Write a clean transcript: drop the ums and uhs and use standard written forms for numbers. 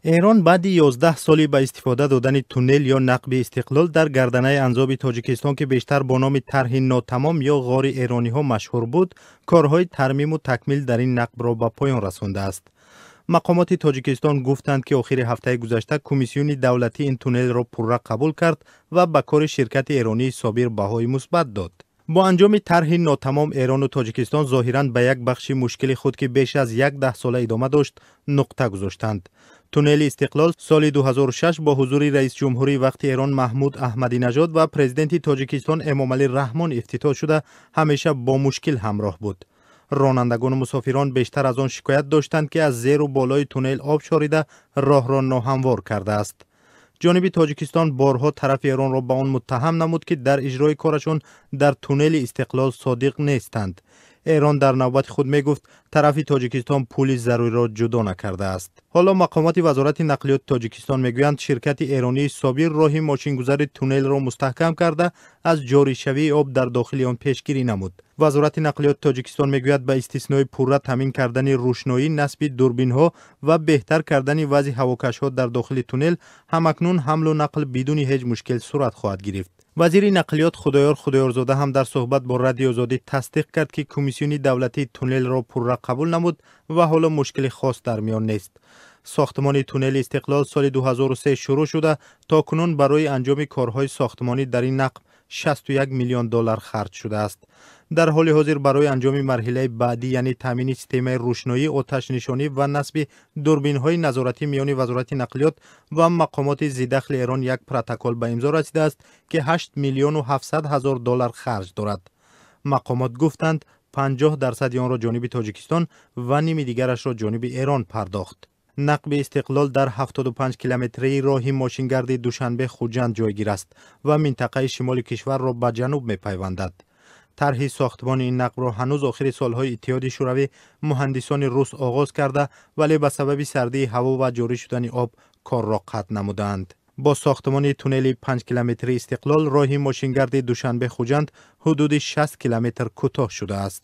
Эрон баъди 11 соли ба истифода додани туннел ё нақби Истиқлол дар гарданаи Анзоби Тоҷикистон, ки бештар бо номи тарҳи нотамом ё ғори эрониҳо машҳур буд, корҳои тармиму такмил дар ин нақбро ба поён расондааст. Мақомоти Тоҷикистон гуфтанд, ки охири ҳафтаи гузашта Кумиссиони давлатӣ ин туннелро пурра қабул кард ва ба кори ширкати эронии Собир баҳои мусбат дод. Бо анҷоми тарҳи нотамом Эрону Тоҷикистон зоҳиран ба як бахши мушкили худ, ки беш аз як даҳсола идома дошт, нуқта гузоштанд. Туннели Истиқлол соли 2006 бо ҳузури раисҷумҳурии вақти Эрон Маҳмуд Аҳмадинажод ва президенти Тоҷикистон Эмомалӣ Раҳмон ифтитоҳ шуда, ҳамеша бо мушкил ҳамроҳ буд. Ронандагону мусофирон бештар аз он шикоят доштанд, ки аз зеру болои туннел об шорида, роҳро ноҳамвор кардааст. Ҷониби Тоҷикистон борҳо тарафи Эронро ба он муттаҳам намуд, ки дар иҷрои корашон дар туннели Истиқлол содиқ нестанд. Эрон дар навбати худ мегуфт, тарафи Тоҷикистон пули заруриро ҷудо накардааст. Ҳоло мақомоти Вазорати нақлиёти Тоҷикистон мегӯянд, ширкати эронии Собир роҳи мошингузари туннелро мустаҳкам карда, аз ҷоришавии об дар дохили он пешгирӣ намуд. Вазорати нақлиёти Тоҷикистон мегӯяд, ба истиснои пурра таъмин кардани рӯшноӣ, насби дурбинҳо ва беҳтар кардани вазъи ҳавокашҳо дар дохили туннел, ҳамакнун ҳамлу нақл бидуни ҳеҷ мушкил сурат хоҳад гирифт. Вазири нақлиёт Худоёр Худоёрзода ҳам дар суҳбат бо Радиои Озодӣ тасдиқ кард, ки Кумиссиони давлатии туннелро пурра қабул намуд ва ҳоло мушкили хос дар миён нест. Сохтмони туннели Истиқлол соли 2003 шурӯъ шуда, то кунун барои анҷоми корҳои сохтмонӣ дар ин нақб 61 миллион доллар харҷ шудааст. Дар ҳоли ҳозир барои анҷоми марҳилаи баъдӣ, яъне таъмини системаи рӯшноӣ, оташнишонӣ ва насби дурбинҳои назоратӣ, миёни Вазорати нақлиёт ва мақомоти зидахли Эрон як протокол ба имзо расидааст, ки 8 миллиону 700 ҳазор доллар харҷ дорад. Мақомот гуфтанд, 50 дарсади онро ҷониби Тоҷикистон ва ними дигарашро ҷониби Эрон пардохт. Нақби Истиқлол дар 75 километрии роҳи мошингарди Душанбе Хуҷанд ҷойгир аст ва минтақаи шимоли кишварро ба ҷануб мепайвандад. Тарҳи сохтмони ин нақбро ҳанӯз охири солҳои Иттиҳоди Шӯравӣ муҳандисони рус оғоз карда, вале ба сабаби сардии ҳаво ва ҷорӣ шудани об корро қатъ намуданд. Бо сохтмони туннели 5 километрии Истиқлол роҳи мошингарди Душанбе Хуҷанд ҳудуди 60 километр кӯтоҳ шудааст.